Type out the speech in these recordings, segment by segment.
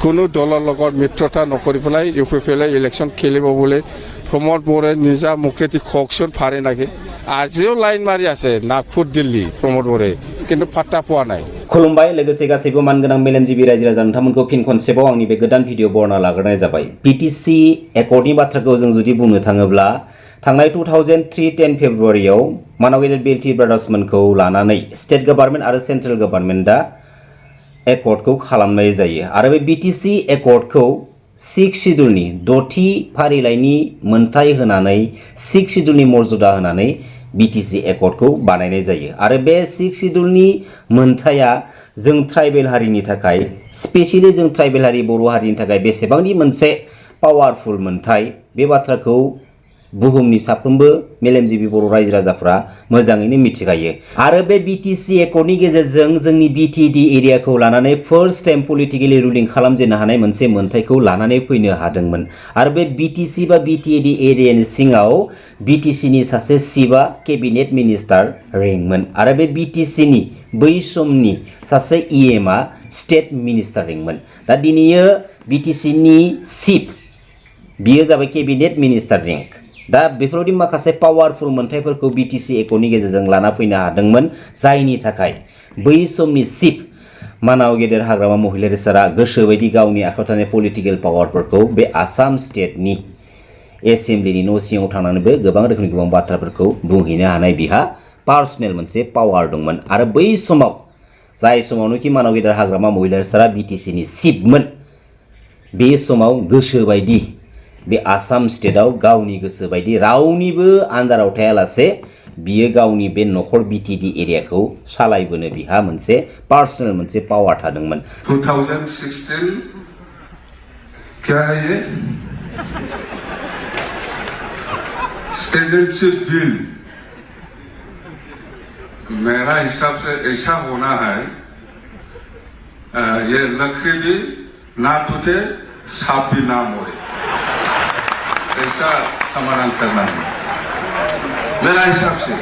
কোনো দলৰ লগত মিত্ৰতা নকৰি পেলাই ইউপিপিএলে ইলেকশ্যন খেলিব বুলি প্ৰমোদ বৰে নিজা মুখেদি কওকচোন পাৰে নেকি আজিও লাইন মাৰি আছে নাগপুৰ দিল্লী প্ৰমোদ বৰে কিন্তু পাত্তা পোৱা নাই खुलुमबाय लोगोसे गासैबो मानगोनां मेलेमजिबि रायजो राजा नोंथांमोनखौ फिन खनसेबाव आंनि बे गोदान भिडिअ बरना लाग्रोनाय जाबाय बिटिसि एकर्डनि बाथ्राखौ जों जुदि बुंनो थाङोब्ला थांनाय 2003-10 फेब्रुवारियाव मानाव गेदेर बेल्टी ब्रादार्समोनखौ लानानै स्टेट गभर्नमेन्ट आरो सेन्ट्रेल गभर्नमेन्टआ एकर्डखौ खालामनाय जायो आरो बे बिटिसि एकर्डखौ 6 शिड्युलनि 6थि फारिलाइनि मोनथाय होनानै 6 शिड्युलनि मर्यादा होनानै बिटिसि एकर्डखौ बानायनाय जायो आरो बे 6 शिड्युलनि मोनथाया जों ट्राइबेल हारिनि थाखाय स्पेशली जों ट्राइबेल हारि बर' हारिनि थाखाय बेसेबांनि मोनसे पावारफुल मोनथाय बे बाथ्राखौ बुहुमनि साफ्रोमबो मेलेमजिबि बर' रायजो राजाफ्रा मोजाङैनो मिथिखायो आरो बे बिटिसि एकर्डनि गेजेरजों जोंनि बिटिडि एरियाखौ लानानै फार्स्ट टाइम पलिटिकेलि रुलिं खालामजेननो हानाय मोनसे मोनथायखौ लानानै फैनो हादोंमोन आरो बे बिटिसि बा बिटिडि एरियानि सिङाव बिटिसिनि सासे सिफआ केबिनेट मिनिस्टार रिंमोन आरो बे बिटिसिनि बै समनि सासे इएमआ स्टेट मिनिस्टार रिंमोन दा दिनैयो बिटिसिनि सिफ बियो जाबाय केबिनेट मिनिस्टार रिंक दा बेफोरबायदि माखासे पावारफुल मोनथायफोरखौ बिटिसि एकर्डनि गेजेरजों लाना फैनो हादोंमोन जायनि थाखाय बै समनि चिफ मानाव गेदेर हाग्रामा महिलारि सारा गोसोबायदि गावनि आखायाव थानाय पलिटिकेल पावारफोरखौ बे आसाम स्टेटनि एसेम्ब्लिनि न' सिङाव थांनानैबो गोबां रोखोमनि गोबां बाथ्राफोरखौ बुंहैनो हानाय बिहा पार्सनेल मोनसे पावार दंमोन आरो बै समाव जाय समावनोखि मानाव गेदेर हाग्रामा महिलारि सारा बिटिसिनि चिफमोन बे समाव गोसोबायदि बे आसाम स्टेटआव गावनि गोसो बायदि रावनिबो आन्दाराव थायालासे बियो गावनि बे नखर बिटिडि एरियाखौ सालायबोनो बिहा मोनसे पार्सनेल मोनसे पावार थादोंमोन 2016 क्या है ये सिटीजनशिप बिल मेरा हिसाब से ऐसा होना है ये लकड़ी भी ना टूटे सांप भी ना मोड़े ऐसा समाधान करना है मेरा हिसाब से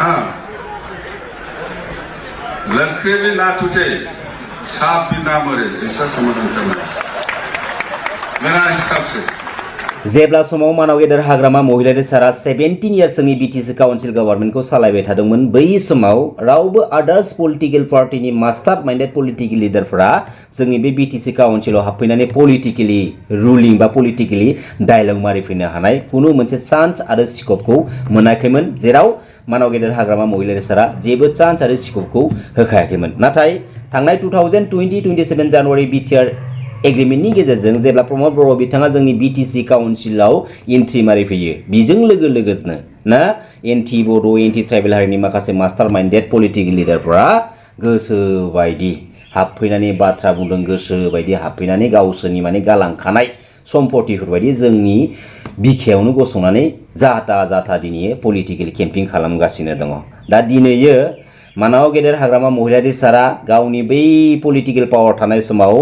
हाँ लड़के भी ना टूटे सांप भी ना मरे ऐसा समाधान करना है मेरा हिसाब से जेब्ला समाव मानाव गेदेर हाग्रामा महिलारि सारा 17 इयार्सनि बिटिसि काउन्सिल गभर्नमेन्टखौ सालायबाय थादोंमोन बै समाव रावबो आदार्स पलिटिकेल पार्टिनि मास्टार माइन्डेड पलिटिकेल लिडारफोरा जोंनि बे बिटिसि काउन्सिलाव हाबफैनानै पलिटिकेलि रुलिं बा पलिटिकेलि डायलग मारिफैनो हानाय कुनु मोनसे चान्स आरो स्कपखौ मोनाखैमोन जेराव मानाव गेदेर हाग्रामा महिलारि सारा जेबो चान्स आरो स्कपखौ होखायाखैमोन नाथाय थांनाय 2020-27 जानुवारि बिटिआर एग्रिमेन्टनि गेजेरजों जेब्ला प्रमोद बर' बिथाङा जोंनि बिटिसि काउन्सिलाव एन्ट्रि मारिफैयो बिजों लोगोनो ना एन्टि बड' एन्टि ट्राइबेल हारिनि माखासे मास्टार माइन्डेड पलिटिकेल लिडारफोरा गोसो बायदि हाबफैनानै बाथ्रा बुंदों गोसो बायदि हाबफैनानै गावसोरनि माने गालांखानाय सम्पतिफोर बायदि जोंनि बिखायावनो गसंनानै जाथा दिनै पलिटिकेल केम्पिं खालामगासिनो दङ दा दिनैयो मानाव गेदेर हाग्रामा महिलारि सारा गावनि बै पलिटिकेल पावार थानाय समाव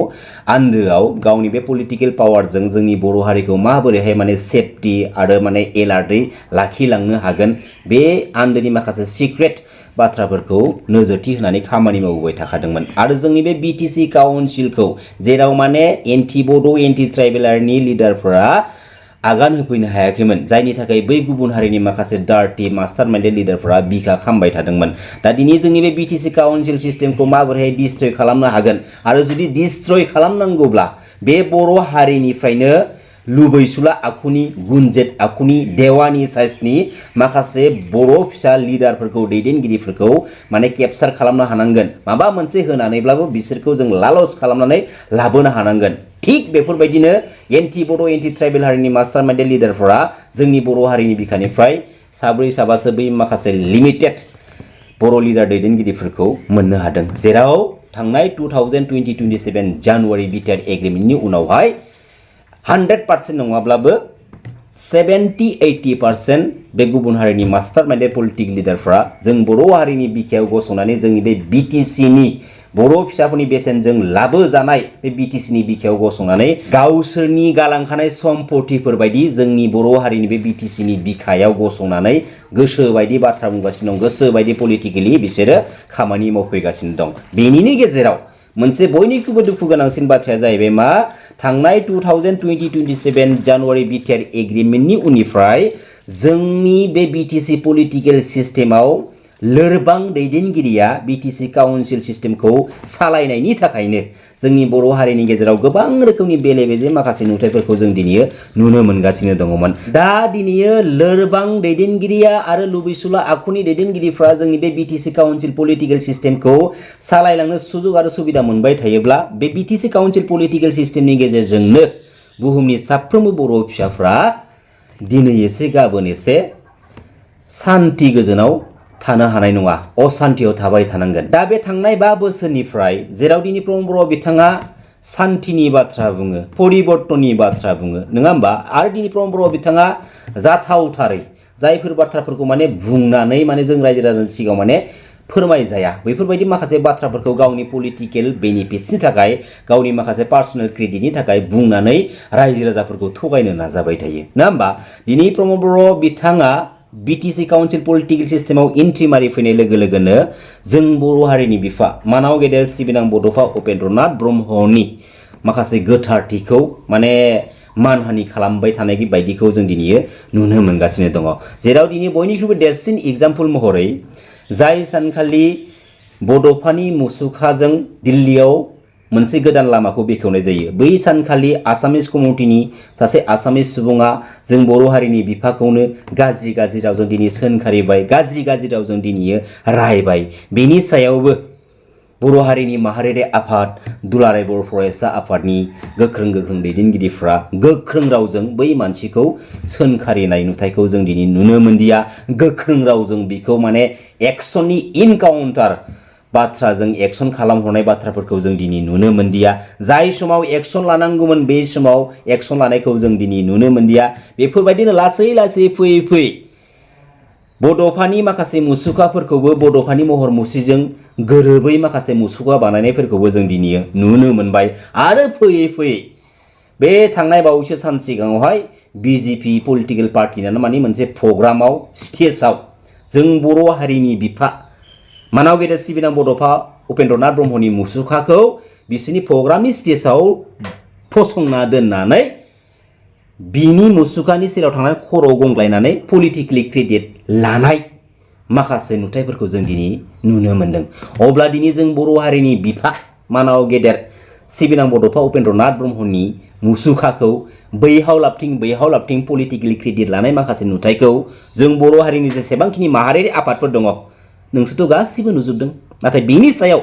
आन्दोआव गावनि बे पलिटिकेल पावारजों जोंनि बर' हारिखौ माबोरैहाय माने सेफटि आरो माने एलार्टै लाखिलांनो हागोन बे आन्दोनि माखासे सिक्रेट बाथ्राफोरखौ नोजोरथि होनानै खामानि मावबाय थाखादोंमोन आरो जोंनि बे बिटिसि काउन्सिलखौ जेराव माने एन्टि बड' एन्टि ट्राइबेलारनि लिडारफोरा आगान होफैनो हायाखैमोन जायनि थाखाय बै गुबुन हारिनि माखासे डार्टी मास्टार माइन्डेड लिडारफोरा बिखा खामबाय थादोंमोन दा दिनै जोंनि बे बिटिसि काउन्सिल सिस्टेमखौ माबोरैहाय डिस्ट्रय खालामनो हागोन आरो जुदि डिस्ट्रय खालामनांगौब्ला बे बर' हारिनिफ्रायनो लुबैसुला आखुनि गुनजेट आखुनि देवानि साइसनि माखासे बर' फिसा लिडारफोरखौ दैदेनगिरिफोरखौ माने केपचार खालामनो हानांगोन माबा मोनसे होनानैब्लाबो बिसोरखौ जों लालस खालामनानै लाबोनो हानांगोन थिक बेफोरबायदिनो एन्टि बड' एन्टि ट्राइबेल हारिनि मास्टार माइन्डेड लिडारफोरा जोंनि बर' हारिनि बिखानिफ्राय साब्रै साबासो बै माखासे लिमिटेड बर' लिडार दैदेनगिरिफोरखौ मोननो हादों जेराव थांनाय 2020-27 जानुवारि बिटिआर एग्रिमेन्टनि उनावहाय 100% नङाब्लाबो 70-80% बे गुबुन हारिनि मास्टार माइन्डेड पलिटिकेल लिडारफोरा जों बर' हारिनि बिखायाव गसंनानै जोंनि बे बिटिसिनि बर' फिसाफोरनि बेसेनजों लाबोजानाय बे बिटिसिनि बिखायाव गसंनानै गावसोरनि गालांखानाय सम्पतिफोर बायदि जोंनि बर' हारिनि बे बिटिसिनि बिखायाव गसंनानै गोसो बायदि बाथ्रा बुंगासिनो दं गोसो बायदि पलिटिकेलि बिसोरो खामानि मावफैगासिनो दं बेनिनो गेजेराव मोनसे बयनिख्रुइबो दुखु गोनांसिन बाथ्राया जाहैबाय मा थांनाय 2020-27 जानुवारि बिटिआर एग्रिमेन्टनि उननिफ्राय जोंनि बे बिटिसि पलिटिकेल सिस्टेमाव लोरबां दैदेनगिरिया बिटिसि काउन्सिल सिस्टेमखौ सालायनायनि थाखायनो जोंनि बर' हारिनि गेजेराव गोबां रोखोमनि बेले-बेजे माखासे नुथायफोरखौ जों दिनै नुनो मोनगासिनो दङमोन। दा दिनै लोरबां दैदेनगिरिया आरो लुबैसुला आखुनि दैदेनगिरिफ्रा जोंनि बे बिटिसि काउन्सिल पलिटिकेल सिस्टेमखौ सालायलांनो सुजुग आरो सुबिदा मोनबाय थायोब्ला बे बिटिसि काउन्सिल पलिटिकेल सिस्टेमनि गेजेरजोंनो बुहुमनि साफ्रोमबो बर' फिसाफ्रा दिनै एसे गाबोन एसे सान्ति गोजोनाव थानो हानाय नङा, असान्तियाव थाबाय थानांगोन। दा बे थांनाय 5 बोसोरनिफ्राय जेराव दिनै प्रमद बर' बिथाङा सान्तिनि बाथ्रा बुङो, परिबर्तननि बाथ्रा बुङो, नङा होमबा? आरो दिनै प्रमद बर' बिथाङा जाथावथारै जायफोर बाथ्राफोरखौ बुंनानै जों रायजो राजानि सिगाङाव फोरमायजाया बैफोरबायदि माखासे बाथ्राफोरखौ गावनि पलिटिकेल बेनिफिट्सनि थाखाय गावनि माखासे पार्सनेल क्रेडिटनि थाखाय बुंनानै रायजो राजाफोरखौ थगायनो नाजाबाय थायो, नङा होमबा? दिनै प्रमद बर' बिथाङा बिटिसि काउन्सिल पलिटिकेल सिस्टेमाव एन्ट्रि मारि फैनाय लोगो लोगोनो जों बर' हारिनि बिफा मानाव गेदेर सिबिनां बड'फा उपेन्द्रनाथ ब्रह्मनि माखासे गोथारथिखौ मानहानि खालामबाय थानाय बायदिखौ जों दिनै नुनो मोनगासिनो दङ। जेराव दिनै बयनिख्रुइबो देरसिन एग्जाम्पल महरै जाय सानखालि बड'फानि मुसुखाजों दिल्लीयाव मोनसे गोदान लामाखौ बेखेवनाय जायो, बै सानखालि आसामिस कमिउनिटिनि सासे आसामिस सुबुङा जों बर' हारिनि बिफाखौनो गाज्रि रावजों दिनै सोंखारिबाय, गाज्रि रावजों दिनै रायबाय। बेनि सायावबो बर' हारिनि माहारियारि आफाद दुलाराय बर' फरायसा आफादनि गोख्रों दैदेनगिरिफ्रा गोख्रों रावजों बै मानसिखौ सोंखारिनाय नुथायखौ जों दिनै नुनो मोनदिया। गोख्रों रावजों बिखौ एक्सननि इनकाउन्टार बाथ्राजों एक्सन खालामहरनाय बाथ्राफोरखौ जों दिनै नुनो मोनदिया। जाय समाव एक्सन लानांगौमोन बे समाव एक्सन लानायखौ जों दिनै नुनो मोनदिया। बेफोरबायदिनो लासै फैयै बड'फानि माखासे मुसुखाफोरखौबो बड'फानि महर मुस्रिजों गोरोबै माखासे मुसुखा बानायनायफोरखौबो जों दिनै नुनो मोनबाय। आरो फैयै बे थांनाय बावैसो सान सिगाङावहाय बिजेपि पलिटिकेल पार्टिनानो मोनसे प्रग्रामाव स्टेजाव जों बर' हारिनि बिफा मानाव गेदेर सिबिनां बड'फा उपेन्द्रनाथ ब्रह्मनि मुसुखाखौ बिसोरनि प्रग्रामनि स्टेजाव फसंना दोननानै बिनि मुसुखानि सेराव थांनानै खर' गंग्लायनानै पलिटिकेलि क्रेडिट लानाय माखासे नुथायफोरखौ जों दिनै नुनो मोनदों। अब्ला दिनै जों बर' हारिनि बिफा मानाव गेदेर सिबिनां बड'फा उपेन्द्रनाथ ब्रह्मनि मुसुखाखौ बैहाव लाबथिं पलिटिकेलि क्रेडिट लानाय माखासे नुथायखौ जों बर' हारिनि जेसेबांखिनि माहारियारि आफादफोर दङ नोंसोरथ' गासिबो नुजोबदों। नाथाय बिनि सायाव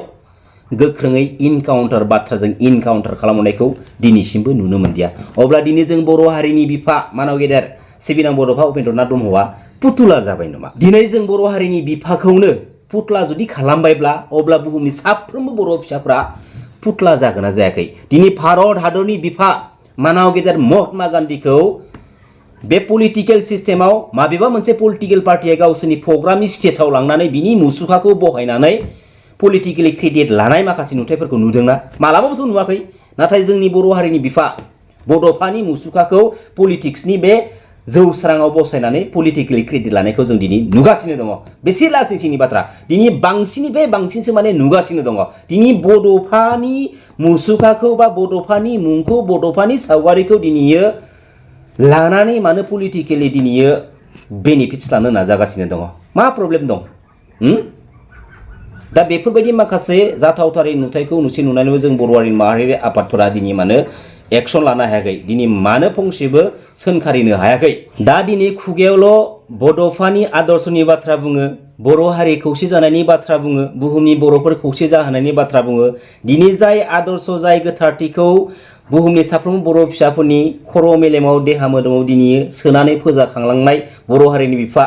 गोख्रोङै इनकाउन्टार बाथ्राजों इनकाउन्टार खालामनायखौ दिनैसिमबो नुनो मोनदिया। अब्ला दिनै जों बर' हारिनि बिफा मानाव गेदेर सिबिनां बड'फा उपेन्द्रनाथ ब्रह्मआ पुतुला जाबाय नामा? दिनै जों बर' हारिनि बिफाखौनो पुतला जुदि खालामबायब्ला अब्ला बुहुमनि साफ्रोमबो बर' फिसाफ्रा पुतला जागोन ना जायाखै? दिनै भारत हादरनि बिफा मानाव गेदेर महात्मा गान्धीखौ बे पलिटिकेल सिस्टेमाव माबेबा मोनसे पलिटिकेल पार्टिया गावसोरनि प्रग्रामनि स्टेजाव लांनानै बिनि मुसुखाखौ बहायनानै पलिटिकेलि क्रेडिट लानाय माखासे नुथायफोरखौ नुदोंना? मालाबाबोथ' नुवाखै। नाथाय जोंनि बर' हारिनि बिफा बड'फानि मुसुखाखौ पलिटिक्सनि बे जौस्राङाव बसायनानै पलिटिकेलि क्रेडिट लानायखौ जों दिनै नुगासिनो दङ। बेसे लासिंसिंनि बाथ्रा, दिनै बांसिननिफ्राय बांसिनसो नुगासिनो दङ। दिनै बड'फानि मुसुखाखौ बा बड'फानि मुंखौ बड'फानि सावगारिखौ दिनै लानानै मानो पलिटिकेलि दिनै बेनिफिट्स लानो नाजागासिनो दङ? मा प्रब्लेम दं? दा बेफोरबायदि माखासे जाथावथारै नुथायखौ नुनानैबो जों बर' हारिनि माहारियारि आफादफोरा दिनै मानो एक्सन लानो हायाखै? दिनै मानो फंसेबो सोंखारिनो हायाखै? दा दिनै खुगायावल' बड'फानि आदर्शनि बाथ्रा बुङो, बर' हारि खौसे जानायनि बाथ्रा बुङो, बुहुमनि बर'फोर खौसे जाहोनायनि बाथ्रा बुङो। दिनै जाय आदर्श जाय गोथारथिखौ बुहुमनि साफ्रोमबो बर' फिसाफोरनि खर' मेलेमाव देहा मोदोमाव दिनै सोनानै फोजाखांलांनाय बर' हारिनि बिफा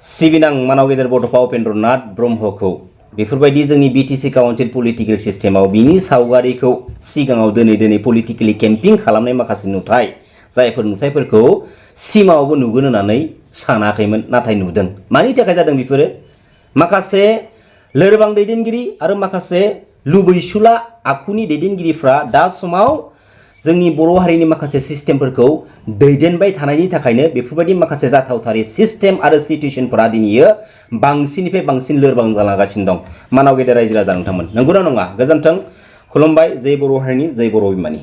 सिबिनां मानाव गेदेर बड'फा उपेन्द्रनाथ ब्रह्मखौ बेफोरबायदि जोंनि बिटिसि काउन्सिल पलिटिकेल सिस्टेमाव बिनि सावगारिखौ सिगाङाव दोनै पलिटिकेलि केम्पिं खालामनाय माखासे नुथाय, जायफोर नुथायफोरखौ सिमाङावबो नुगोन होननानै सानाखैमोन नाथाय नुदों। मानि थाखाय जादों बेफोरो? माखासे लोरबां दैदेनगिरि आरो माखासे लुबैसुला आखुनि दैदेनगिरिफ्रा दा समाव जोंनि बर' हारिनि माखासे सिस्टेमफोरखौ दैदेनबाय थानायनि थाखायनो बेफोरबायदि माखासे जाथावथारि सिस्टेम आरो सिटुएशनफोरा दिनैयो बांसिननिफ्राय बांसिन लोरबां जालांगासिनो दं मानाव गेदेर रायजो राजा नोंथांमोन नंगौना नङा गोजोन्थों खुलुमबाय जै बर' हारिनि जै बर' बिमानि